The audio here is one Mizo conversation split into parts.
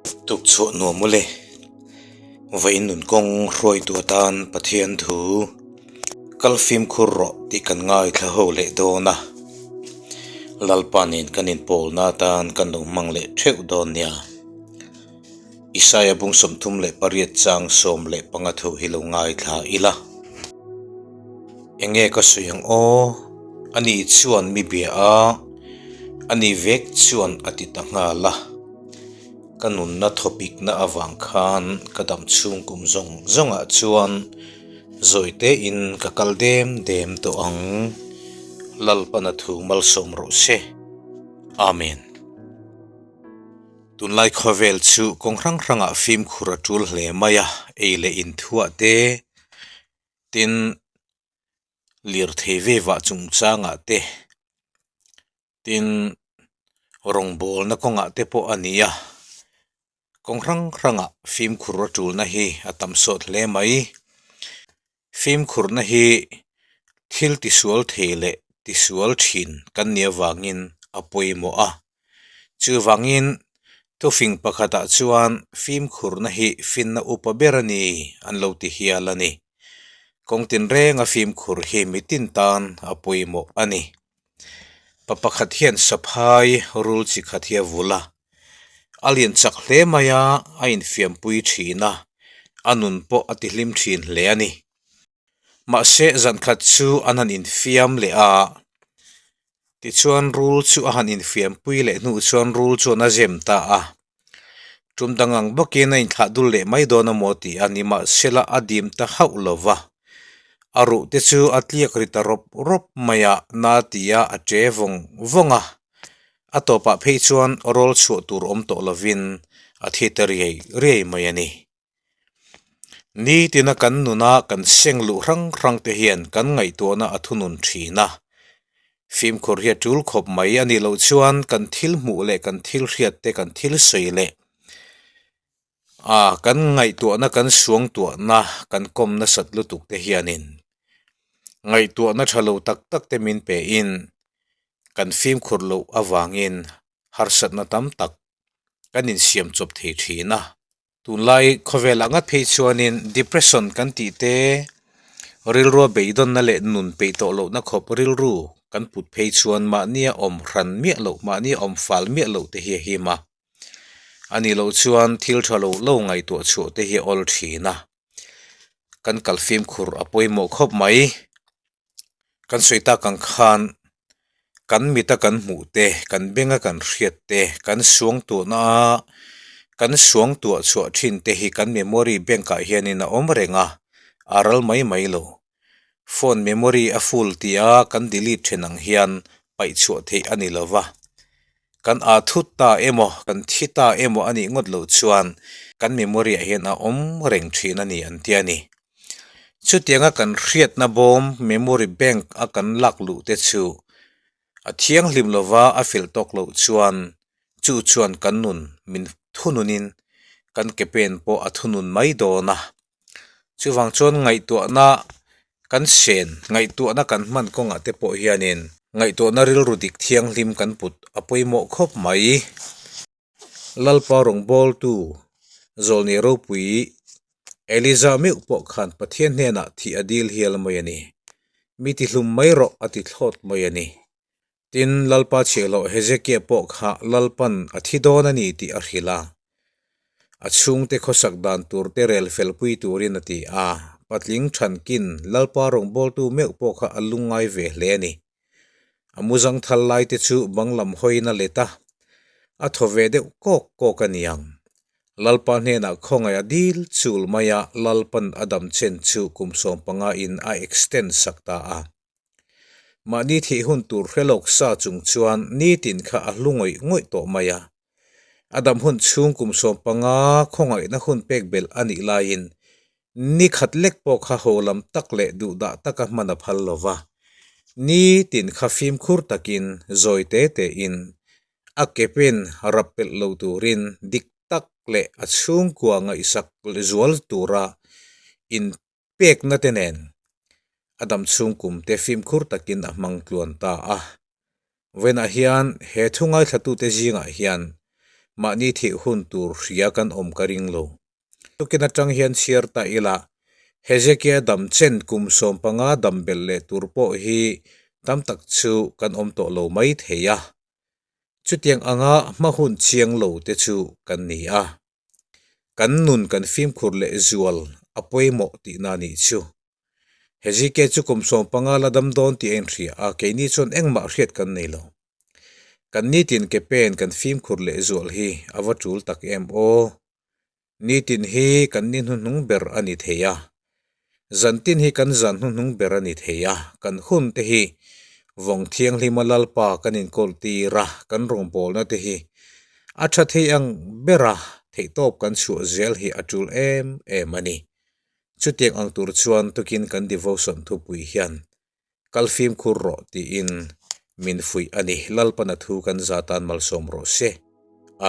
Tukchhuah nuam ule, vawiin nun kawng hruaitu atan Pathian thu kal fimkhur rawh tih kan ngaithla ho leh dawn a, Lalpa nen kan inpawlna atan kan lo hmang leh theuh dawn nia. Isaia bung 38 chang 15 thu hi lo ngaithla ila. Enge ka sawi ang aw? Ani chuan mi bia a, ani vek chuan a ti ta nghal a. Ka nunna thawpikna avang khan ka dam chhung kum zawng zawngah chuan zawi tein ka kal dem dem tawh ang. Lalpana thu malsawm rawh se. Amen. Tunlai khawvel chu kawng hrang hrangah fimkhur a tul hle mai a, ei leh inthuah te, tin lirthei ve vah chungchangah te, tin rawngbawlna kawngah te pawh a ni a, kawng hrang hrangah fimkhur a tulna hi a tam sawt hle mai. Fimkhurna hi thil tisual thei leh tisual thin kan nih avangin a pawimawh a, chuvangin thufing pakhatah chuan fimkhurna hi finna upa ber a ni an lo ti hial a ni. Kawng tinrenga fimkhur hi mitin tan a pawimawh a ni. Pa pakhat hian saphai rul chi khat hi a vul a, a lian chak hle mai a, a infiampui thin a, a nun pawh a tihlim thin hle a ni. Mahse zan khat chu an han infiam leh a, tichuan rul chu a han infiampui leh hnu chuan rul chuan a zem ta a, tum dang ang bawkin a inthlah dul leh mai dawn a maw tih a ni mahsela a dim ta hauh lo va, a ruh te chu a tliak ri ta rawp rawp mai a, na tia a che vawng vawng a, a tawpah phei chuan rawl chhuah tur awm tawh lovin a thi ta riai riai mai a ni. Nitina kan nuna kan seng luh hrang hrang te hian kan ngaihtuahna a thunun thin a. Fimkhur hi a tul khawp mai a nih loh chuan kan thil hmuh leh kan thil hriat te kan thil sawi leh ah kan ngaihtuahna kan suangtuahna kan kawm nasat lutuk te hianin ngaihtuahna tha lo tak tak te min pe in kan fimkhur loh avangin harsatna tam tak kan insiam chawp thei thin a. Tunlai khawvelah ngat phei chuanin depression kan tih te, rilrua beidawnna leh nun peih tawh lohna khawp rilru kan put phei chuan mahnia awm hran miah loh, mahnia awm fal miah loh te hi a him a. A nih loh chuan thil tha lo lo ngaihtuah chhuah te hi a awl thin a, kan kal fimkhur a pawimawh khawp mai. Kan sawi tak ang khan kan mita kan hmuh te, kan benga kan hriat te, kan suangtuahna a kan suangtuah chhuah thin te hi kan memory bank ah hianin a awm reng a, a ral mai mai lo. Phone memory a full tih a kan delete then ang hian paih chhuah theih a ni lo va, kan aa thut ta emaw kan thi ta emaw a nih ngawt loh chuan kan memory ah hian a awm reng thin a ni an ti a ni. Chutianga kan hriatna bawm memory bank a kan lak luh te chu a thianghlim lova a fel tawk loh chuan chu chuan kan nun min thununin kan ke pen pawh a thunun mai dawn a. Chuvang chuan ngaihtuahna kan sen ngaihtuahna kan hman kawngah te pawh hianin ngaihtuahna rilru dik thianghlim kan put a pawimawh khawp mai. Lalpa rawngbawltu Zawlni ropui Eliza meuh pawh khan Pathian hnenah thih a dil hial mai a ni. Mi tihlum mai rawh a ti thlawt mai a ni. Tin, Lalpa chhiahhlawh Hezekia pawh kha Lalpan a thi dawn a ni tih a hrilh a. A chhungte khawsak dan tur te rel felpui turin a ti a. Patling thankin Lalpa rawngbawltu meuh pawh kha a lungngai ve hle a ni. A muzang thal lai te chu bang lam hawiin a let a, a thaw ve deuh kawk kawk a niang. Lalpa hnenah khawngaih a dil chul mai a, Lalpan a dam chen chu kum 15 in a extend sak ta a. Mahni theih hun tur hre lawk sa chung chuan nitin kha a hlu ngawih ngawih tawh mai a. A dam hun chhung kum 15 khawngaihna hun pek belh a nih laiin Ni khat lek pawh kha haw lam tak leh duhdah taka hman a phal lo va, nitin kha fimkhur takin zawi te tein a ke pen rap pelh lo turin dik tak leh a chhungkua ngaihsak zual tura inpekna te nen a dam chhungkum te fimkhur takin a hmang tluan ta a. Vawiinah hian he thu ngaithlatute zingah hian. Mahni thih hun tur hria kan awm ka ring lo. Tukin atang hian chhiar ta ila, Hezekia dam chen kum 15 dam belh leh tur pawh hi tam tak chu kan awm tawh lo mai thei a. Chutiang anga hma hun chiang lo te chu kan ni a. Kan nun kan fimkhur leh zual a pawimawh tihna nih chu. Hezekia chu kum 15 la dam dawn tih a inhria a, keini chuan engmah hriat kan nei lo. Kan nitin ke pen kan fimkhur leh zual hi a va tul tak em aw. Nitin hi kan ni hnuhnung ber a ni thei a, zantin hi kan zan hnuhnung ber a ni thei a, kan hun te hi vawng thianghlima Lalpa kan inkawl tir a, kan rawngbawlna te hi a tha thei ang bera theihtawp kan chhuah zel hi a tul em em a ni. Chutiang ang tur chuan tukin kan devotion thupui hian Kal fimkhur rawh tiin min fuih a ni. Lalpana thu kan za tan malsawm rawh se.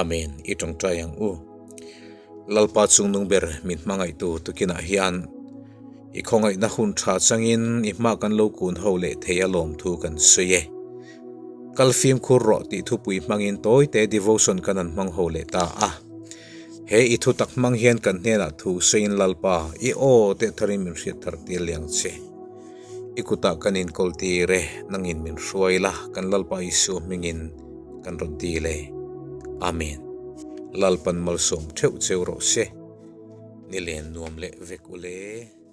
Amen. I tawngtai ang u. Lalpa chungnung ber min hmangaihtu tukinah hian i khawngaihna hun tha changin i hma kan lo kun ho leh thei a lawm thu kan sawi e. Kal fimkhur rawh tih thupui hmangin tawite devotion kan han hmang ho leh ta a. He i thutak hmang hian kan hnenah thu sawiin Lalpa i aw teh tharin min hriat thar tir liang che. I kutah kan inkawl tir e, nangin min hruai la, kan Lalpa Isua hmingin kan rawn dil e. Amen. Lalpan malsawm theuh cheu rawh se. Ni len nuam leh vek u le.